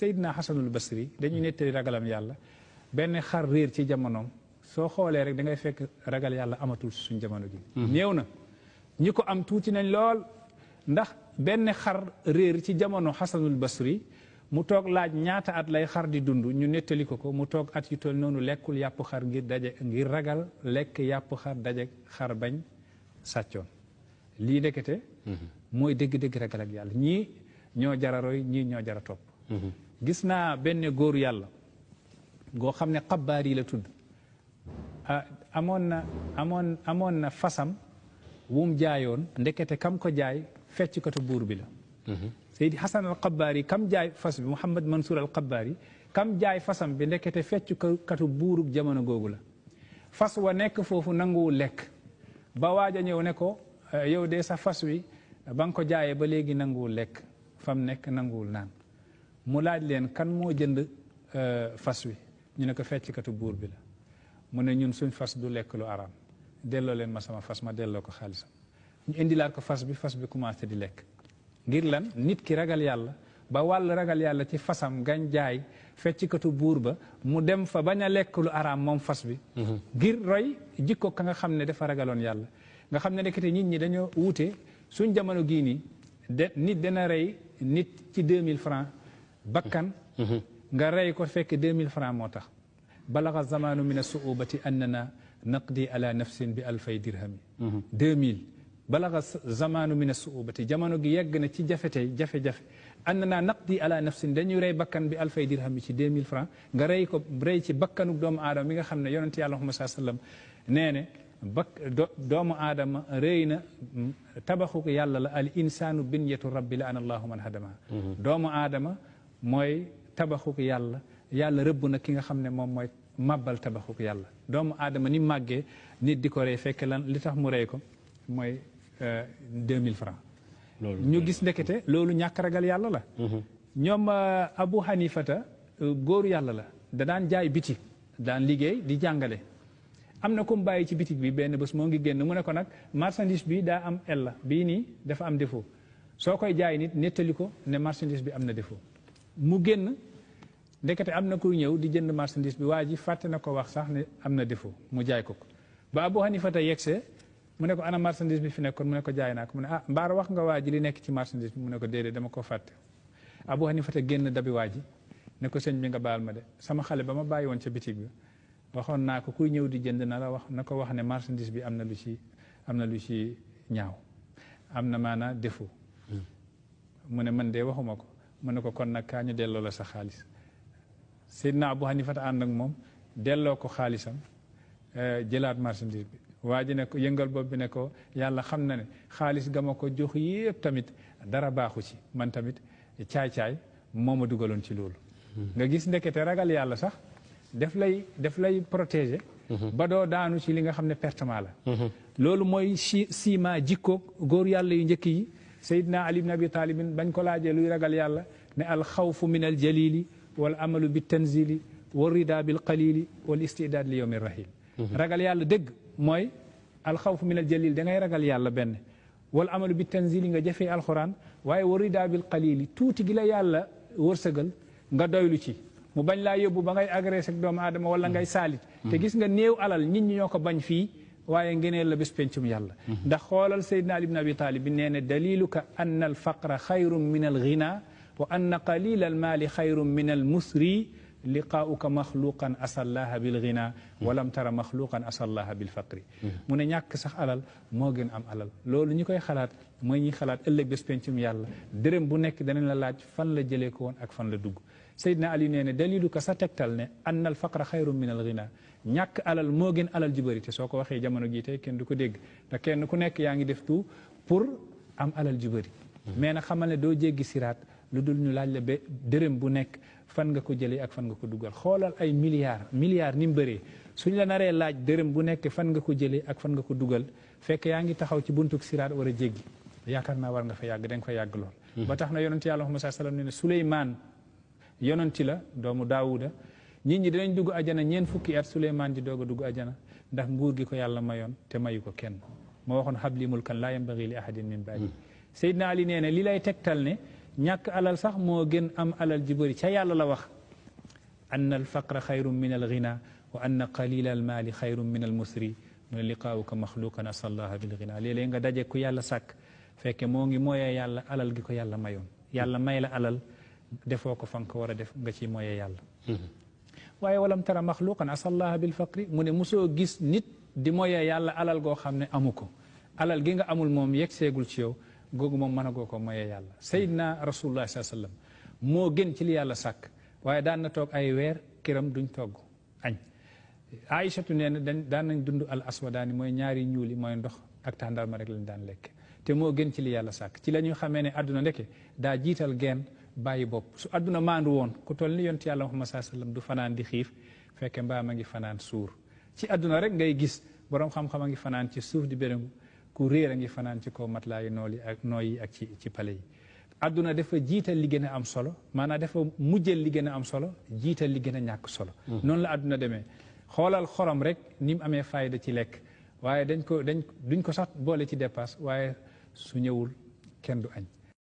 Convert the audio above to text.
Seydina Xasanul Basri dañuy nettali ragalam yàlla benn xar réer ci jamonoom soo xoolee rek da ngay fekk ragal yàlla amatul suñ jamono gi néew na ñi ko am tuuti nañ lool ndax benn xar réer ci jamono Xasanul Basri mu toog laaj ñaata at lay xar di dund ñu nettali ko mu toog at yu toll noonu lekkul yàpp xar ngir ragal lekk yàpp xar daje xar bañ sàccoon lii ndekete mooy dégg-dégg ragal ak yàlla ñii ñoo jara roy ñii ñoo jara topp gis naa benn góor yàlla goo xam ne xabaar yi la tudd amoon na fasam wum jaayoon ndekete kam ko jaay fecckatu buur bi la Seydi Hasan al Xabaari kam jaay fas bi Mouhamad Mansour al Xabaari kam jaay fasam bi ndekete fecckatu buurub jamono googu la fas wa nekk foofu nanguwul lekk ba waaj a ñëw ne ko yow de sa fas wi ba nga ko jaayee ba léegi nanguwul lekk fam nekk nanguwul naan mu laaj leen kan moo jënd fas wi ñu ne ko fecckatu buur bi la mu ne ñun suñ fas du lekk lu araam delloo leen ma sama fas ma delloo ko xaalisam ñu indilaat ko fas bi commencé di lekk ngir lan nit ki ragal yàlla ba wàll ragal yàlla ci fasam gañ jaay fecckatu buur ba mu dem fa bañ a lekk lu araam moom fas bi ngir roy jikko ka nga xam ne dafa ragaloon yàlla nga xam ne nekkete nit ñi dañoo wuute suñ jamono gii nii nit dana rey nit ci 2000 francs bakkan nga rey ko fekk 2000 francs moo tax balaga zamanu min as-su'ubati annana naqdi ala nafsin bi alfay dirhami 2000 balaga zamanu min as-su'ubati jamono gi yegg na ci jafe-jafe annana naqdi ala nafsin dañuy rey bakkan bi alfay dirhami ci 2000 francs nga rey ci bakkanuk doomu aadama mi nga xam ne yonent yàlla Muhammad sallam nee ne doomu aadama rëy na tabaxuk yàlla la al insaanu binyatu rabbi la ana allahu man hadama doomu aadama mooy tabaxuk yàlla rëbb na ki nga xam ne moom mooy màbbal tabaxuk yàlla doomu aadama ni màggee nit di ko rey fekk lan li tax mu rey ko mooy 2000 francs ñu gis ndekete loolu ñàkk ragal yàlla la ñoom Abu Hanifata góoru yàlla la da daan jaay bitik daan liggéey di jàngale am na comme bàyyi ci bitik bi benn bés moo ngi génn mu ne ko nag marchandise bi daa am ella bii nii dafa am défaut soo koy jaay nit nettali ko ne marchandise bi am na défaut mu génn ndekete am na kuy ñëw di jënd marchandise bi waa ji fàtte na ko wax sax ne am na défaut mu jaay ko ba Abu Hanifata yegsee mu ne ko ana marchandise bi fi nekkoon mu ne ko jaay naa ko mu ne mbaar wax nga waa ji li nekk ci marchandise bi mu ne ko déedéet dama ko fàtte Abu Hanifata génn dabi waa ji ne ko sëñ bi nga baal ma de sama xale ba ma bàyyi woon ca bitik bi waxoon naa ko kuy ñëw di jënd na ko wax ne marchandise bi am na lu ci ñaaw am na maanaa défaut mu ne man de waxuma ko mu ne ko kon nag kaa ñu delloo la sa xaalis Seydina Abu Hanifata ànd ak moom delloo ko xaalisam jëlaat marchandise bi waa ji ne ko yëngal bopp bi ne ko yàlla xam na ne xaalis ga ma ko jox yépp tamit dara baaxu ci man tamit caay-caay moo ma dugaloon ci loolu nga gis ndekete ragal yàlla sax daf lay protéger ba doo daanu ci li nga xam ne pertement la loolu mooy siima jikkoog góor yàlla yu njëkk yi Seydina Ali ibn Abi Talibin bañ ko laajee luy ragal yàlla ne al xawfu min al jalili wal amalu bi tanzili wal rida bil qalili wal istidaad li yawmi rahil ragal yàlla dëgg mooy al xawfu min al jalil da ngay ragal yàlla benn wal amalu bi tanzili nga jëfee alquran waaye wal rida bil qalili tuuti gi la yàlla wërsëgal nga doylu ci mu bañ laa yóbbu ba ngay agressé ak doomu aadama wala ngay saalit te gis nga néew alal nit ñi ñoo ko bañ fii waaye ngeneel la bés pencum yàlla ndax xoolal Seydina Ali ibn Abi Talib bi nee ne daliluka anna al faqra xayrun min al ghina wa anna qalila al maali xayrun min al musri liqaauka maxluqan asallaha bil ghina walam tara maxluqan asallaha bil faqri mu ne ñàkk sax alal moo gën am alal loolu ñi koy xalaat mooy ñi xalaat ëllëg bés pencum yàlla dërëm bu nekk danañ la laaj fan la jëlee ko woon ak fan la dugg Seydina Ali nee ne dalilu ka sa tegtal ne anna al faqra xayrun min al ghina ñàkk alal moo gën alal ju bëri te soo ko waxee jamono jii tey kenn du ko dégg te kenn ku nekk yaa ngi def tout pour am alal ju bëri mais nag xamal ne doo jéggi siraat lu dul ñu laaj la ba dërëm bu nekk fan nga ko jëlee ak fan nga ko dugal xoolal ay milliards ni mu bëree suñ la naree laaj dërëm bu nekk fan nga ko jëlee ak fan nga ko dugal fekk yaa ngi taxaw ci buntuk siraat war a jéggi yaakaar naa war nga fa yàgg da nga fa yàgg lool ba tax na yonent yàlla Muhammad sallallahu alayhi wa sallam ne Suleymaan yonenti la doomu Daawuda nit ñi dinañ dugg ajana ñeen fukki at Suleymaan di doog a dugg ajana ndax nguur gi ko yàlla mayoon te mayu ko kenn moo waxoon habli mulkan laa yambagi li ahadin min baadi Seydina Ali nee ne li lay tegtal ne ñàkk alal sax moo gën am alal ji bëri ca yàlla la wax anna al faqra xayrun min al ghina wa anna qalila al maali xayrun min al musri mu ne liqaawuka maxluqan asallaha bil ghina léeg-léeg nga daje ku yàlla sàkk fekke moo ngi mooyee yàlla alal gi ko yàlla mayoon yàlla may la alal defoo ko fa nga ko war a def nga ci mooyee yàlla waaye walam tara maxluqan asallaha bil faqri mu ne mosoo gis nit di mooyee yàlla alal goo xam ne amu ko alal gi nga amul moom yegg seegul ci yow googu moom mën a goo ko mooyee yàlla sayyidina rasulullah sallam moo gën ci li yàlla sàkk waaye daan na toog ay weer këram duñ togg añ aïchatu nee na daan nañ dund al aswadaani mooy ñaari ñuuli mooy ndox ak tàndarma rek lañ daan lekk te moo gën ci li yàlla sàkk ci la ñuy xamee ne àdduna ndeke daa jiital geen bàyyi bopp su àdduna maandu woon ku toll ni yonent yàlla Muhammad sallam du fanaan di xiif fekke mbaam a ngi fanaan suur ci àdduna rek ngay gis borom xam-xam a ngi fanaan ci suuf di béréngu ku réer a ngi fanaan ci kaw matelas yi nool yi ak nooy yi ak ci pale yi àdduna dafa jiital li gën a am solo maanaam dafa mujjal li gën a am solo jiital li gën a ñàkk solo noonu la àdduna demee xoolal xorom rek ni mu amee fayda ci lekk waaye duñ ko sax boole ci dépasse waaye su ñëwul kenn du añ